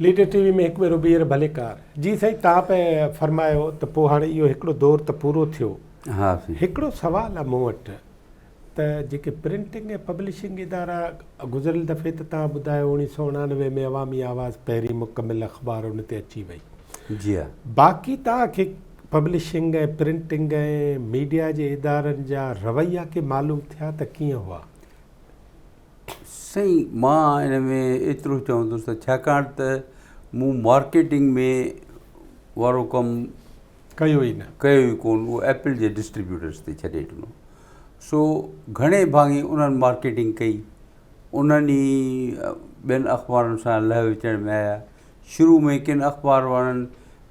Leader ٽي V ۾ هڪ ڀيرو ٻيهر ڀليڪار. جي سائين توهان پئي فرمايو ته پوء هاڻي اهو هڪڙو دور ته پورو ٿيو. ها سائين. هڪڙو سوال آ مون وٽ ته جيڪي پرنٽنگ ۽ پبلشنگ ادارا گذريل دفعي ته توهان ٻڌايو اوڻيهه سئو اڻانوي ۾ عوامي آواز پهرين مڪمل اخبار ان تي اچي وئي. جي ها. باقي توهان کي پبلشنگ ۽ پرنٽنگ ۽ ميڊيا جي ادارن جا رويا ڪي معلوم ٿيا ته ڪيئن هئا؟ سائين مان ان ۾ ايترو چوندس ته ڇاڪاڻ ته مون مارڪيٽنگ ۾ وارو ڪم ڪيو ئي نه. ڪيو ئي ڪون اهو ايپل جي ڊسٽريبيوٽرس تي ڇڏي ڏنو سو گهڻي ڀاڱي انهن مارڪيٽنگ ڪئي انهن ئي ٻين اخبارن سان لهه وچڙ ۾ آيا شروع ۾ ڪن اخبار وارن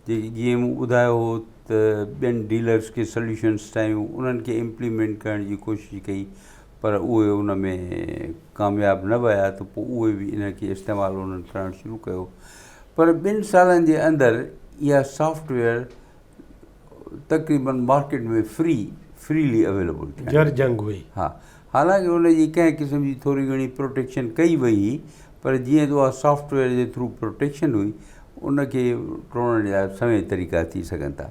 جيڪي جيئن مون ٻڌايو هو ته ٻين ڊيلرس کي سليوشنس ٺاهيون انهن کي امپليمينٽ ڪرڻ جي ڪوشش ڪئي پر اهي ان ۾ ڪامياب نه ويا ته پوء اهي به ان کي استعمال انهن ڪرڻ شروع ڪيو پر ٻن سالن جي اندر اها سافٽ ويئر تقريبن مارڪيٽ ۾ فري فريلي اويليبل ٿيڻ جر جنگ هئي. ها حالانڪه ان جي ڪنهن قسم جي ٿوري گهڻي پروٽيڪشن ڪئي وئي هئي پر جيئن ته اها سافٽ ويئر جي ٿرو پروٽيڪشن هئي ان کي ٽوڙڻ جا سوين طريقا ٿي سگهن ٿا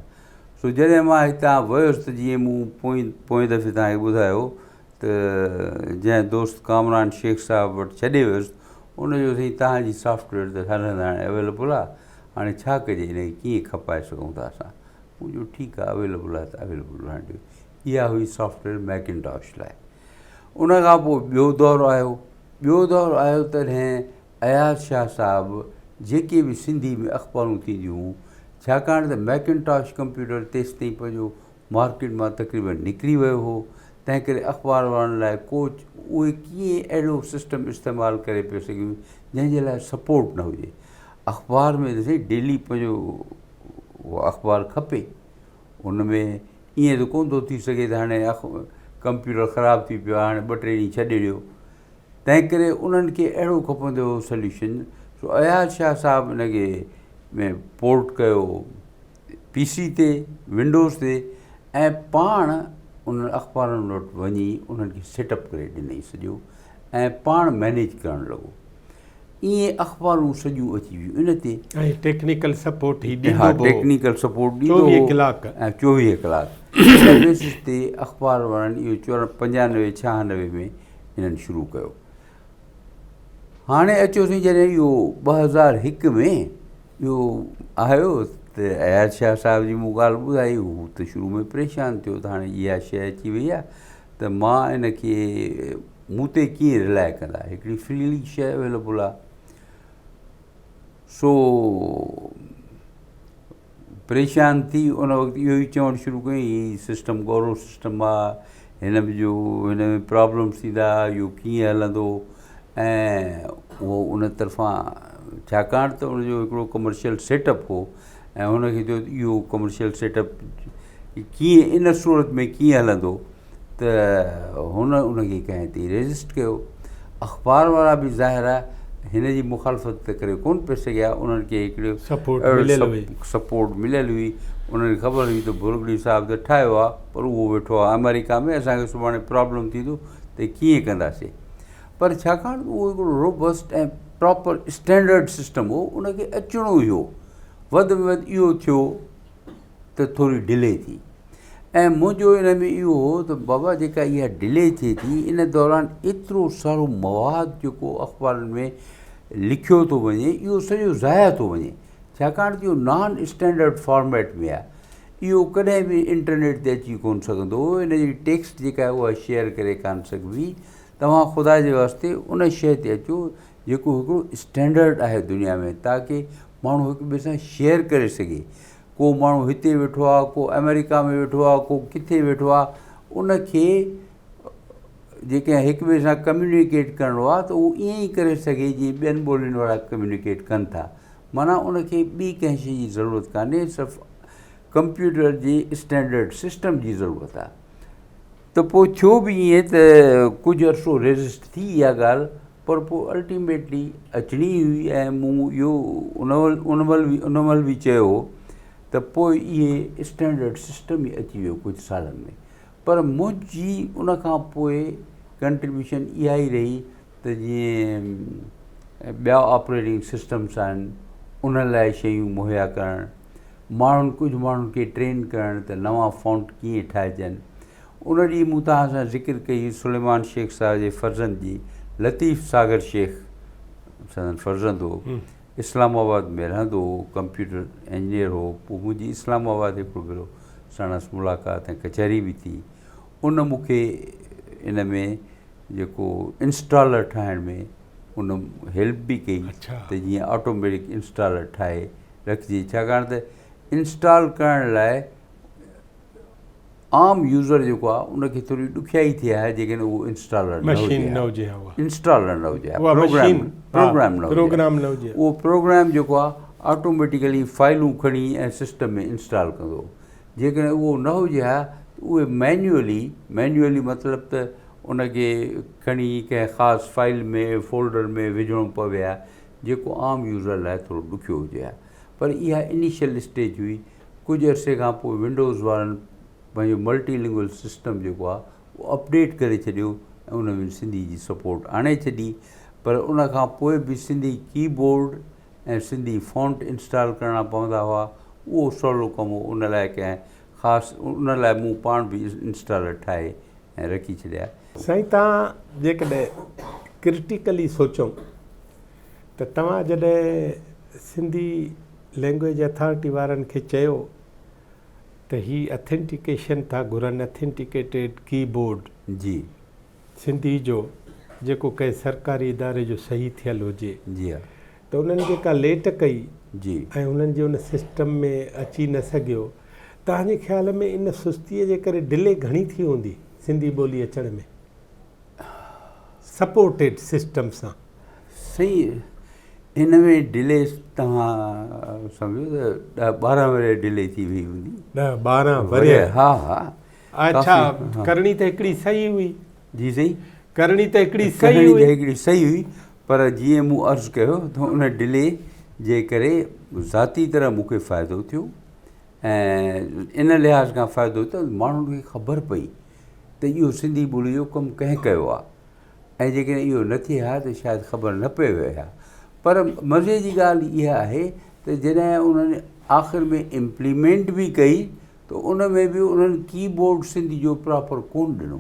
سو جڏهن مان هتان ويس ته جيئن مون پوئين پوئين دفعي توهان کي ٻڌايو ته جنهن دوست ڪامران شيخ صاحب وٽ ڇڏي ويس ان جو سائين توهان جي سافٽ ويئر ته هر هنڌ هاڻي اويليبل آهي هاڻي ڇا ڪجي ان کي ڪيئن کپائي سگهون ٿا اسان مون چيو ٺيڪ آهي اويليبل آهي ته اويليبل رهڻ ڏيو اها هئي سافٽ ويئر ميڪنٽاش لاء ان کان پوء ٻيو دور آيو ٻيو دور آيو تڏهن اياز شاهه صاحب جيڪي به سنڌي ۾ اخبارون ٿينديون هيون، ڇاڪاڻ ته ميڪنٽاش ڪمپيوٽر تيستائين پنهنجو مارڪيٽ مان تقريبن نڪري ويو هو، تنهنڪري اخبار وارن لاء ڪو اهي ڪيئن اهڙو سسٽم استعمال ڪري پيو سگهيون جنهن جي لاء سپورٽ نه هجي. اخبار ۾ ته سائين ڊيلي پنهنجو اها اخبار کپي، ان ۾ ائين ته ڪونه ٿو ٿي سگهي ته هاڻي ڪمپيوٽر خراب ٿي پيو آهي هاڻي ٻه ٽي ڏينهن ڇڏي ڏيو. تنهنڪري انهن کي اهڙو کپندو هو سليوشن سو اياز شاهه صاحب ان کي ۾ پورٽ ڪيو پي سي تي ونڊوز تي ۽ پاڻ انهن اخبارن وٽ وڃي انهن کي سيٽ اپ ڪري ڏنائين سڄو ۽ پاڻ مئنيج ڪرڻ لڳو ائين اخبارون سڄيون اچي ويون ان تي ۽ ٽيڪنيڪل سپورٽ هي ڏيندو به ٽيڪنيڪل سپورٽ ڏيندو 24 ڪلاڪ ۽ 24 ڪلاڪ ان بيسس تي اخبار وارن اهو 95 96 ۾ انهن شروع ڪيو. هاڻي اچو سين جڏهن اهو 2001 ۾ اهو آيو ته اياز شاهه صاحب جي مون ڳالهه ٻڌائي هو ته شروع ۾ پريشان ٿيو ته هاڻي اها شيء اچي وئي آهي ته مان ان کي مون تي ڪيئن رلائي ڪندا هڪڙي فريلي شيء اويليبل آهي سو پريشان ٿي ان وقت اهو ئي چوڻ شروع ڪيائين هي سسٽم ڳورو سسٽم آ هن ۾ جو هن ۾ پرابلمس ٿيندا اهو ڪيئن هلندو ۽ اهو ان طرفان ڇاڪاڻ ته ان جو هڪڙو ڪمرشل سيٽ اپ هو ۽ هن کي چيو ته اهو ڪمرشل سيٽ اپ ڪيئن ان صورت ۾ ڪيئن هلندو ته هن ان کي ڪنهن تي ريزسٽ ڪيو. اخبار وارا به ظاهر آهي هن جي مخالفت ته ڪري ڪونه پئي سگهيا، انهن کي هڪڙي سپورٽ مليل هئي، انهن کي خبر هئي ته ڀرڳڙي صاحب ته ٺاهيو آهي پر اهو ويٺو آهي آمريڪا ۾ اسان کي سڀاڻي پرابلم ٿيندو ته ڪيئن ڪنداسين. پر ڇاڪاڻ ته اهو هڪڙو روبسٽ ۽ پراپر اسٽينڊرڊ سسٽم هو ان کي اچڻو ئي هو. وڌ ۾ وڌ اهو ٿيو ته ٿوري ڊلي ٿي. ۽ منهنجو ان ۾ اهو هو ته بابا جيڪا اها ڊلي ٿئي ٿي ان دوران ايترو سارو مواد جيڪو اخبارن ۾ لکيو ٿو وڃي اهو سڄو ضايع ٿو وڃي ڇاڪاڻ ته اهو نان اسٽينڊرڊ فارميٽ ۾ آهي اهو ڪڏهن به انٽرنيٽ تي اچي ڪونه سگهندو ان جي ٽيڪسٽ جيڪا آهي اها شيئر ڪري ڪانه سگهبي توهان خدا جي واسطي ان شيء تي اچو جيڪو هڪڙو اسٽينڊرڊ آهي دنيا ۾ تاڪه ماڻهو هڪ ٻئي سان شيئر ڪري سگهي ڪو ماڻهو هتي ويٺو آهي، ڪو آمريڪا ۾ ويٺو آهي، ڪو ڪٿي ويٺو آهي، ان کي جيڪڏهن هڪ ٻئي سان ڪميونيڪيٽ ڪرڻو آهي ته اهو ائين ئي ڪري سگهي جيئن ٻين ٻولين وارا ڪميونيڪيٽ ڪن ٿا. معنيٰ ان کي ٻي ڪنهن شيء جي ضرورت ڪانهي، صرف ڪمپيوٽر جي اسٽينڊرڊ سسٽم جي ضرورت آهي. ته پوء ٿيو به ائين ته ڪجهه عرصو ريزسٽ ٿي اها ڳالهه پر پوء الٽيميٽلي اچڻي ئي هئي ۽ مون اهو ان مهل به ان مهل به چيو هو ته پوء اهي اسٽينڊرڊ سسٽم ئي اچي ويو ڪجهه سالن ۾ پر منهنجي ان کان پوء ڪنٽريبيوشن اها ئي رهي ته جيئن ٻيا آپريٽنگ سسٽمس آهن انهن لاء شيون مهيا ڪرڻ، ماڻهن ڪجهه ماڻهن کي ٽرين ڪرڻ ته نوان فونٽ ڪيئن ٺاهجن. ان ڏينهن مون توهان سان ذڪر ڪئي سليمان شيخ صاحب جي فرزند جي لطيف ساگر شيخ سندن فرزند هو اسلام آباد ۾ رهندو هو ڪمپيوٽر انجنيئر هو پوء منهنجي اسلام آباد هڪڙو ڀيرو ساڻس ملاقات ۽ ڪچهري به ٿي ان مون کي ان ۾ جيڪو انسٽالر ٺاهڻ ۾ ان هيلپ به ڪئي ته جيئن آٽوميٽڪ انسٽالر ٺاهي رکجي ڇاڪاڻ ته انسٽال ڪرڻ لاء عام يوزر جيڪو آهي ان کي ٿوري ڏکيائي ٿئي آهي جيڪڏهن اهو انسٽالر نه هجي نه هجي ها انسٽالر نه هجي ها پروگرام پروگرام نه پروگرام نه هجي اهو پروگرام جيڪو آهي آٽوميٽيڪلي فائلون کڻي ۽ سسٽم ۾ انسٽال ڪندو جيڪڏهن اهو نه هجي ها ته اهي مينيولي مينيولي مطلب ته ان کي کڻي ڪنهن خاص فائل ۾ فولڊر ۾ وجهڻو پوي ها جيڪو عام يوزر لاء ٿورو ڏکيو هجي ها پر اها انيشل اسٽيج هئي ڪجهه عرصي کان پوء ونڊوز وارن پنهنجو ملٽي لنگول سسٽم جيڪو آهي اهو اپڊيٽ ڪري ڇڏيو ۽ ان ۾ سنڌي جي سپورٽ آڻي ڇڏي پر ان کان پوء به Sindhi keyboard ۽ Sindhi font install ڪرڻا پوندا هئا اهو سولو ڪم هو ان لاء ڪنهن خاص ان لاء مون پاڻ به انسٽالر ٺاهي ۽ رکي ڇڏيا. سائين توهان جيڪڏهن ڪرٽيڪلي سوچون ته توهان جڏهن سنڌي لينگويج اٿارٽي وارن کي چيو ته هي اٿينٽيڪيشن ٿا گهرن اٿينٽيڪيٽيڊ ڪي بورڊ جي. سنڌي جو جيڪو ڪنهن سرڪاري اداري جو صحيح ٿيل هجي جي ها. ته انهن جيڪا ليٽ ڪئي جي. ۽ انهن جي ان سسٽم ۾ اچي نه سگهيو توهان جي خيال ۾ ان سستي جي ڪري ڊلي گهڻي ٿي هوندي سنڌي ٻولي اچڻ ۾ سپورٽيڊ سسٽم سان. سائين ان ۾ ڊلي توهان سمجهو ته ڏهه ٻارهن ورهيه ڊلي ٿي وئي هوندي. ڏهه ٻارهن ورهيه. ها ها. اڇا ڪرڻي ته هڪڙي صحيح هئي. جي سائين. ڪرڻي ته هڪڙي صحيح هئي. ڪرڻي ته هڪڙي صحيح هئي پر جيئن مون عرض ڪيو ته ان ڊلي جي ڪري ذاتي طرح مون کي فائدو ٿيو ۽ ان لحاظ کان فائدو ته ماڻهن کي خبر پئي ته اهو سنڌي ٻولي جو ڪم ڪنهن ڪيو آهي ۽ جيڪڏهن اهو نه ٿئي ها ته شايد خبر نه پئي وئي ها پر مزي جي ڳالهه اها آهي ته جڏهن انهن آخر ۾ امپليمينٽ به ڪئي ته ان ۾ به انهن ڪي بورڊ سنڌي جو پراپر ڪونه ڏنو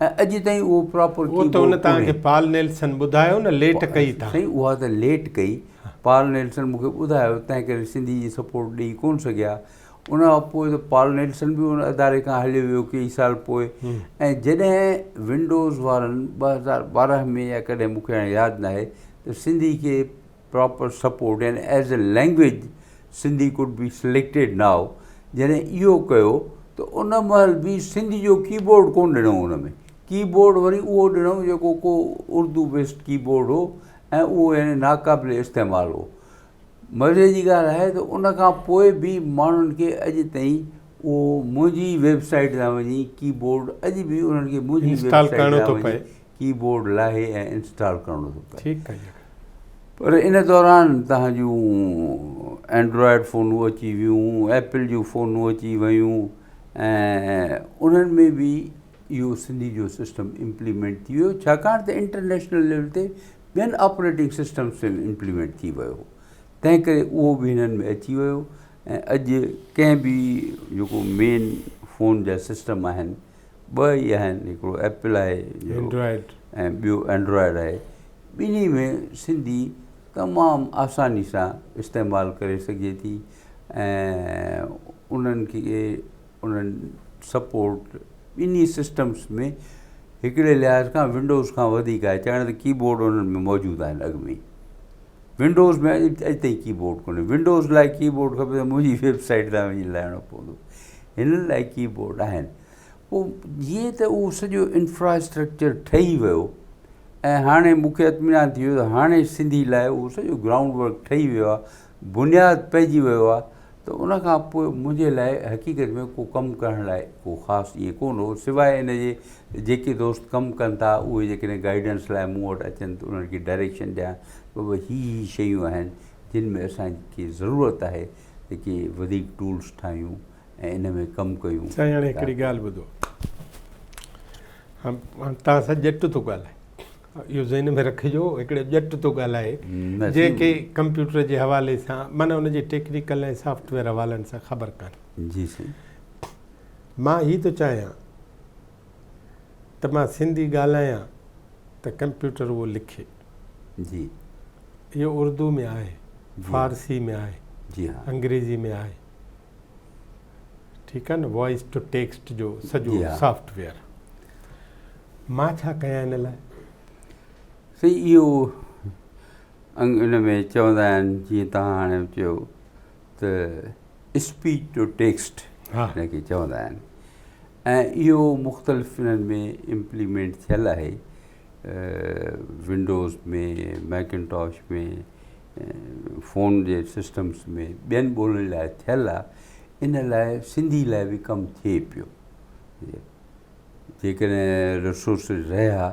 ۽ اڄ تائين اهو پراپر ڪي بورڊ اهو ته ان توهان کي پال نيلسن ٻڌايو نه ليٽ ڪئي تان. سائين اها ته ليٽ ڪئي پال نيلسن مون کي ٻڌايو تنهن ڪري سنڌي جي سپورٽ ڏئي ڪونه سگهيا ان کان پوء ته پال نيلسن به ان اداري کان هليو ويو ڪيئي سال پوء ۽ جڏهن ونڊوز وارن 2012 ۾ يا ڪڏهن مون کي هاڻي ياد ناهي ته سنڌي کي پراپر سپورٽ يعني as a language Sindhi could be selected now جڏهن اهو ڪيو ته ان مهل به سنڌي جو ڪي بورڊ ڪونه ڏنو ان ۾ ڪي بورڊ وري اهو ڏنو جيڪو ڪو اردو بيسڊ ڪي بورڊ هو ۽ اهو يعني ناقابل استعمال هو مزي جي ڳالهه آهي ته ان کان پوء به ماڻهن کي اڄ تائين اهو منهنجي ويب سائيٽ تان وڃي ڪي بورڊ اڄ به انهن کي منهنجي ويب انسٽال سائيٽ ڪرڻو تان ٿو وڃي پئي ڪي بورڊ لاهي ۽ انسٽال ڪرڻو ٿو پئي. ٺيڪ آهي. پر ان دوران توهان جون اينڊرائيڊ فونون اچي ويون، ايپل جون فونون اچي ويون ۽ انهن ۾ به اهو سنڌي جو سسٽم امپليمينٽ ٿي ويو ڇاڪاڻ ته انٽرنيشنل ليول تي ٻين آپريٽنگ سسٽمس تي به امپليمينٽ ٿي ويو هو تنهن ڪري اهو به هنن ۾ اچي ويو ۽ اڄ ڪنهن به جيڪو مين فون جا سسٽم آهن ٻه ئي آهن هڪڙو ايپل آهي اينڊرائيڊ ۽ ٻيو اينڊرائيڊ آهي ٻنهي ۾ سنڌي تمام آساني سان استعمال ڪري سگهجي ٿي ۽ انهن کي انهن سپورٽ ٻنهي سسٽمس ۾ هڪڙي لحاظ کان ونڊوز کان وڌيڪ آهي ڇاڪاڻ ته ڪي بورڊ انهن ۾ موجود آهن اڳ ۾ ونڊوز ۾ اڄ تائين ڪي بورڊ ڪونهي ونڊوز لاء ڪي بورڊ کپي ته منهنجي ويب سائيٽ تان وڃي لاهڻو پوندو هنن لاء ڪي بورڊ آهن پوء جيئن ته اهو سڄو انفراسٽرڪچر ٺهي ويو ۽ هاڻي مون کي اطمينان ٿي ويو ته هاڻي سنڌي لاء اهو سڄو گرائونڊ ورڪ ٺهي ويو آهي بنياد پئجي ويو آهي ته ان کان پوء منهنجي لاء حقيقت ۾ ڪو ڪم ڪرڻ لاء ڪو خاص ائين ڪونه هو سواء ان جي جيڪي دوست ڪم ڪن ٿا اهي جيڪڏهن گائيڊنس لاء مون وٽ اچن ته انهن کي ڊائريڪشن ڏيان بابا هي هي شيون آهن جن ۾ اسان کي ضرورت آهي ته ڪي وڌيڪ ٽولس ٺاهيون ۽ ان ۾ ڪم ڪيون. سائين هاڻي هڪڙي ڳالهه ٻڌو. هاڻ توهان سان ڄٽ ٿو ڳالهائي. اهو ذهن ۾ رکجو هڪڙو ڄٽ ٿو ڳالهائي جنهن کي ڪمپيوٽر جي حوالي سان معنيٰ ان جي ٽيڪنيڪل ۽ سافٽ ويئر حوالن سان خبر ڪانهي. جي سائين. مان هي ٿو چاهيان ته مان سنڌي ڳالهايان ته ڪمپيوٽر اهو لکي. جي. اهو اردو ۾ آهي، فارسي ۾ آهي، جي ها. انگريزي ۾ آهي. ٺيڪ آهي نه وائس ٽو ٽيڪسٽ جو سڄو سافٽ ويئر مان ڇا ڪيان ان لاء؟ سائين اهو ان ۾ چوندا آهن جيئن توهان هاڻي چيو ته اسپيچ ٽو ٽيڪسٽ ان کي چوندا آهن ۽ اهو مختلف انهن ۾ امپليمينٽ ٿيل آهي ونڊوز ۾ ميڪنٽاش ۾ فون جي سسٽمس ۾ ٻين ٻولين لاء ٿيل آهي ان لاء سنڌي لاء به ڪم ٿئي پيو جيڪڏهن رسورسز رهيا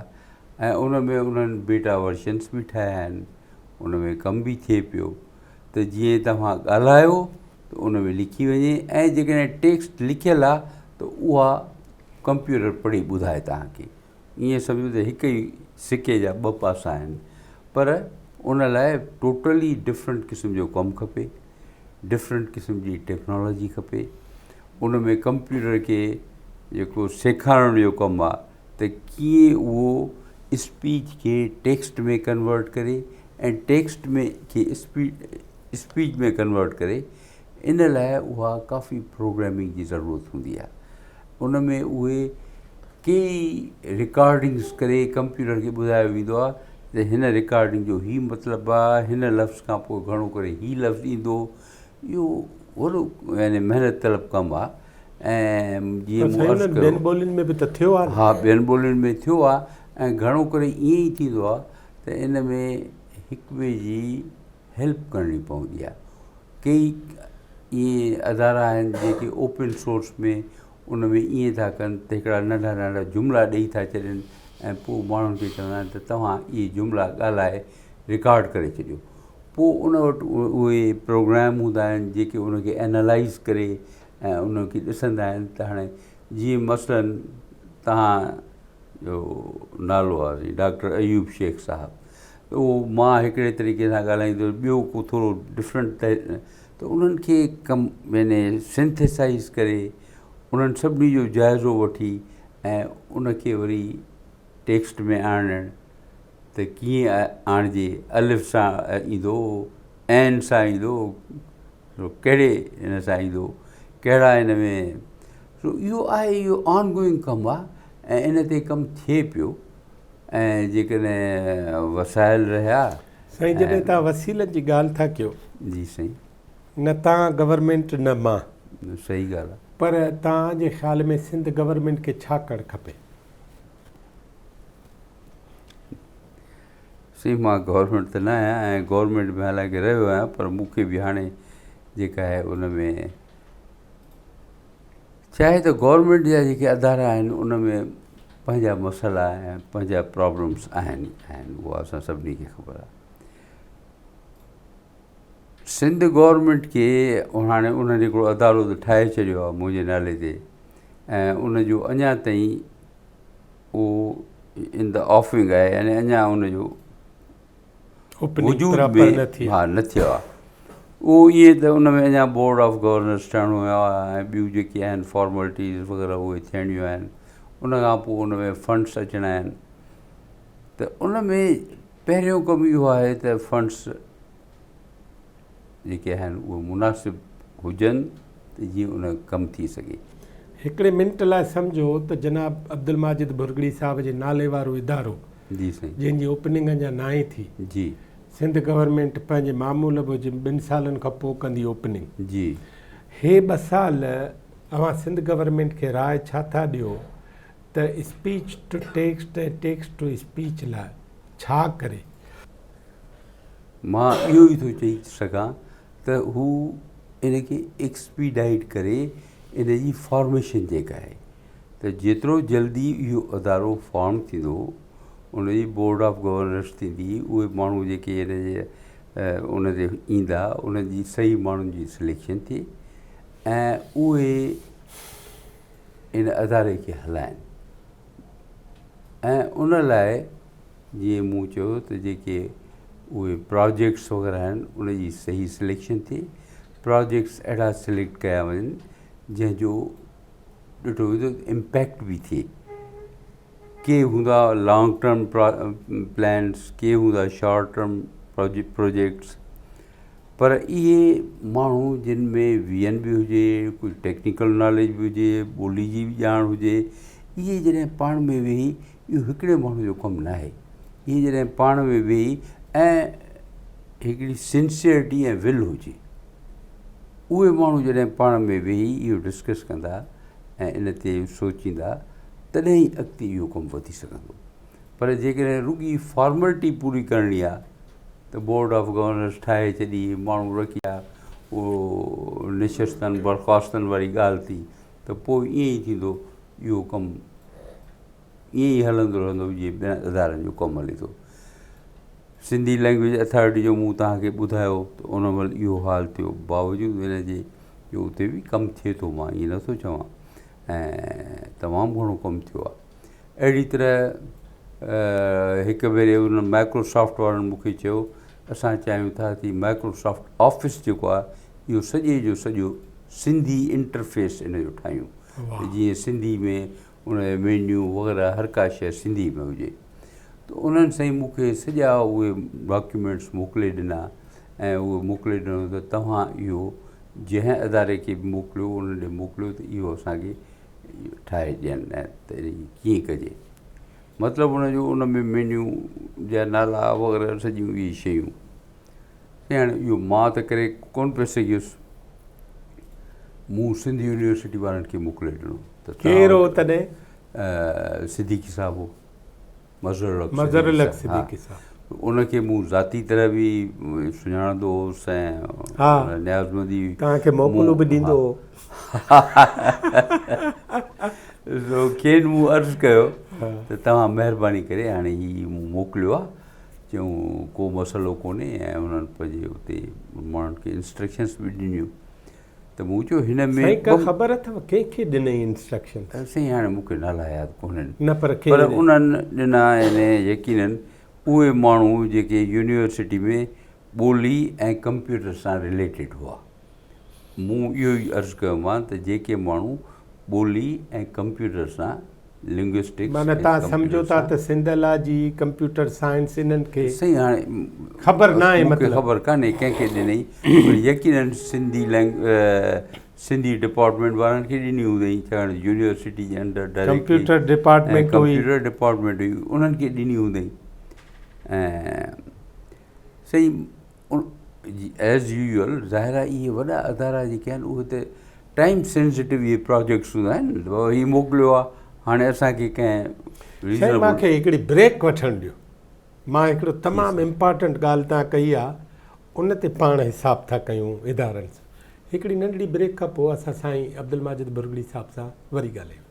۽ ان ۾ انهن بيٽا ورشنس به ٺاهيا آهن ان ۾ ڪم به ٿئي پيو ته جيئن توهان ڳالهايو ته ان ۾ لکي وڃي ۽ جيڪڏهن ٽيڪسٽ لکيل آهي ته اها ڪمپيوٽر پڙهي ٻڌائي توهان کي ائين سمجهو ته هڪ ئي سڪي جا ٻه پاسا آهن پر ان لاء ٽوٽلي ڊفرنٽ قسم جو ڪم کپي ڊفرنٽ قسم جي ٽيڪنالاجي کپي ان ۾ ڪمپيوٽر کي جيڪو سيکارڻ جو ڪم آهي ته ڪيئن اهو اسپيچ کي ٽيڪسٽ ۾ ڪنورٽ ڪري ۽ ٽيڪسٽ ۾ کي اسپيچ ۾ ڪنورٽ ڪري ان لاء اها ڪافي پروگرامنگ جي ضرورت هوندي آهي ان ۾ اهي ڪيئي رڪارڊنگس ڪري ڪمپيوٽر کي ٻڌايو ويندو آهي ته هن رڪارڊنگ جو هي مطلب آهي هن لفظ کان پوء گهڻو ڪري هي لفظ ايندو اهو وڏو يعني محنت طلب ڪم آهي ۽ جيئن مون عرض ڪيو ٻين ٻولين ۾ به ته ٿيو آهي ها ٻين ٻولين ۾ ٿيو آهي ۽ گهڻو ڪري ائين ئي ٿيندو آهي ته ان ۾ هڪ ٻئي جي هيلپ ڪرڻي پوندي آهي ڪيئي ائين ادارا آهن جيڪي اوپن سورس ۾ ان ۾ ائين ٿا ڪن ته هڪڙا ننڍا ننڍا جملا ڏئي ٿا ڇڏين ۽ پوء ماڻهن کي چوندا آهن ته توهان اهي جملا ڳالهائي رڪارڊ ڪري ڇڏيو پوء ان وٽ اهي پروگرام هوندا آهن جيڪي ان کي اينالائز ڪري ۽ ان کي ڏسندا آهن ته هاڻي جيئن مثلاً توهان جو نالو آهي ڊاڪٽر ايوب شيخ صاحب ته اهو مان هڪڙي طريقي سان ڳالهائيندو ٻيو ڪو ٿورو ڊفرنٽ ته انهن کي ڪم يعني سنٿيسائز ڪري انهن سڀني جو جائزو وٺي ۽ ان کي وري ٽيڪسٽ ۾ آڻڻ ته ڪيئن آڻجي الف سان ايندو عين سان ايندو ڪهڙي ان سان ايندو ڪهڙا ان ۾ سو اهو آهي اهو آن گوئنگ ڪم آهي ۽ ان تي ڪم ٿئي پيو ۽ جيڪڏهن وسائل رهيا. سائين جڏهن توهان وسيلن جي ڳالهه ٿا ڪيو. جي سائين. نه توهان گورنمينٽ نه مان. صحيح ڳالهه آ. پر توهان جي خيال ۾ سنڌ گورنمينٽ کي ڇا ڪرڻ کپي؟ سائين مان گورنمينٽ ته نه آهيان ۽ گورنمينٽ ۾ حالانڪه رهيو آهيان پر مون کي به هاڻي جيڪا آهي ان ۾ ڇا آهي ته گورنمينٽ جا جيڪي ادارا آهن ان ۾ پنهنجا مسئلا ۽ پنهنجا پرابلمس آهن ئي آهن اها اسان سڀني کي خبر آهي سنڌ گورنمينٽ کي هاڻي انهن هڪڙو ادارو ته ٺاهي ڇڏيو آهي منهنجي نالي تي ۽ ان جو اڃا تائين اهو ان دا آفنگ آهي يعني اڃا ان جو وجود ۾ ها نه ٿيو آهي اهو ائين ته ان ۾ اڃا بورڊ آف گورنرس ٺهڻو آهي ۽ ٻيون جيڪي آهن فارملٽيز وغيره اهي ٿيڻيون آهن ان کان پوء ان ۾ فنڊس اچڻا آهن ته ان ۾ پهريون ڪم اهو آهي ته فنڊس جيڪي آهن اهي مناسب هجن ته جيئن ان ڪم ٿي سگهي. هڪڙي منٽ لاء سمجهو ته جناب عبدالماجد ڀرڳڙي صاحب جي نالي وارو ادارو جي سائين. جنهن جي اوپننگ اڃا ناهي ٿي. جي. سنڌ گورنمينٽ پنهنجي معمول موجب ٻن سالن کان پوء ڪندي اوپننگ. جي. هي ٻه سال اوهان سنڌ گورنمينٽ کي راء ڇا ٿا ڏيو ته speech to text ۽ text to speech لاء ڇا ڪري؟ مان اهو ئي ٿو چئي سگهان ته هو ان کي ايڪسپيڊائيٽ ڪري ان جي فارميشن جيڪا آهي ته جيترو جلدي اهو ادارو فارم ٿيندو ان جي بورڊ آف گورنرس ٿيندي اهي ماڻهو جيڪي ان جي ان تي ايندا ان جي صحيح ماڻهن جي سليڪشن ٿئي ۽ اهي ان اداري کي هلائن ۽ ان لاء جيئن مون چيو ته جيڪي اهي پراجيڪٽس وغيره آهن ان جي صحيح سليڪشن ٿئي پراجيڪٽس اهڙا سليڪٽ ڪيا وڃن جنهن جو ڏٺو ويندو ته امپيڪٽ به ٿئي ڪي هوندا لانگ ٽرم پلانس ڪي هوندا شارٽ ٽرم پروجيڪٽس پر اهي ماڻهو جن ۾ ويزن به هجي ڪجهه ٽيڪنيڪل ناليج به هجي ٻولي جي به ڄاڻ هجي اهي جڏهن پاڻ ۾ ويهي اهو هڪڙي ماڻهو جو ڪم نه آهي اهي جڏهن پاڻ ۾ ويهي ۽ هڪڙي سنسيئرٽي ۽ ول هجي اهي ماڻهو جڏهن پاڻ ۾ ويهي اهو ڊسڪس ڪندا ۽ ان تي سوچيندا تڏهن ئي اڳتي اهو ڪم وڌي سگهندو پر جيڪڏهن رڳي فارملٽي پوري ڪرڻي آهي ته بورڊ آف گورنرس ٺاهي ڇڏي ماڻهو رکي اهو نشستن برخواستن واري ڳالهه ٿي ته پوء ائين ئي ٿيندو اهو ڪم ائين ئي هلندو رهندو جيئن ٻين ادارن جو ڪم هلي ٿو. سنڌي لئنگويج اٿارٽي جو مون توهان کي ٻڌايو ته ان مهل اهو حال ٿيو باوجود ان جي جو اتي به ڪم ٿئي ٿو مان ائين نٿو چوان ۽ تمام گهڻو ڪم ٿيو آهي اهڙي طرح هڪ ڀيري ان مائڪروسافٽ وارن مون کي چيو اسان چاهيون ٿا ته مائڪروسافٽ آفيس جيڪو آهي اهو سڄي جو سڄو سنڌي انٽرفيس ان جو ٺاهيون جيئن سنڌي ۾ ان جو مينيو وغيره هر ڪا شيء سنڌي ۾ هجي ته انهن سائين مون کي سڄا اهي ڊاڪيومينٽس موڪلي ڏنا ۽ اهي موڪلي ڏنو ته توهان اهو جنهن اداري کي به موڪليو ان ڏي موڪليو ته اهو اسانکي ٺاهي ڏين ۽ ته ڪيئن ڪجي مطلب ان جو ان ۾ مينيو جا نالا وغيره سڄيون اهي شيون سائين هاڻي اهو مان ته ڪري ڪونه پئي سگهيس مون سنڌ يونيورسٽي وارن کي موڪلي ڏنو ته ڪير هو تڏهن؟ صديقي صاحب هو مظهر الحق مظهر الحق صديقي صاحب ان کي مون ذاتي طرح به سڃاڻندو هوس ۽ نيازمندي توهان کي موڪلون به ڏيندو هو. سو کين مون عرض ڪيو ته توهان مهرباني ڪري هاڻي هي مون موڪليو آهي چيائون ڪو مسئلو ڪونهي ۽ انهن پنهنجي اتي ماڻهن کي انسٽرڪشنس به ڏنيون ته مون چيو هن ۾ سائين ڪا خبر اٿو ڪنهن کي ڏنئي انسٽرڪشنس؟ سائين هاڻي مون کي نالا ياد ڪونهن نه پر پر انهن ڏنا يعني يقينن اهي ماڻهو جيڪي يونيورسٽي ۾ ٻولي ۽ ڪمپيوٽر سان رليٽيڊ هئا. مون اهو ئي عرض ڪيومان ته جيڪي ماڻهو ٻولي ۽ ڪمپيوٽر سان لنگوسٽڪس معنيٰ توهان سمجهو ٿا ته سنڌالاجي، ڪمپيوٽر سائنس انهن کي سائين هاڻي خبر ناهي مون کي خبر ڪانهي ڪنهن کي ڏنئي پر يقينن سنڌي لينگ سنڌي ڊپارٽمينٽ وارن کي ڏني هوندئي ڇاڪاڻ ته يونيورسٽي جي اندر ڊائريڪٽلي ڪمپيوٽر ڊپارٽمينٽ هئي ڪمپيوٽر ڊپارٽمينٽ هئي انهن کي ڏني هوندئي ۽ سائين ايز يوزول ظاهر آهي اهي وڏا ادارا جيڪي آهن اهي ته ٽائيم سينسيٽو اهي پراجيڪٽس هوندا آهن بابا هي موڪليو آهي هاڻي اسانکي ڪنهن سائين مان کي هڪڙي بريڪ وٺڻ ڏيو مان هڪڙو تمام امپارٽنٽ ڳالهه تان ڪئي آهي ان تي پاڻ حساب ٿا ڪيون ادارن سان هڪڙي ننڍڙي بريڪ کان پوء اسان سائين عبدالماجد ڀرڳڙي صاحب سان وري ڳالهايون.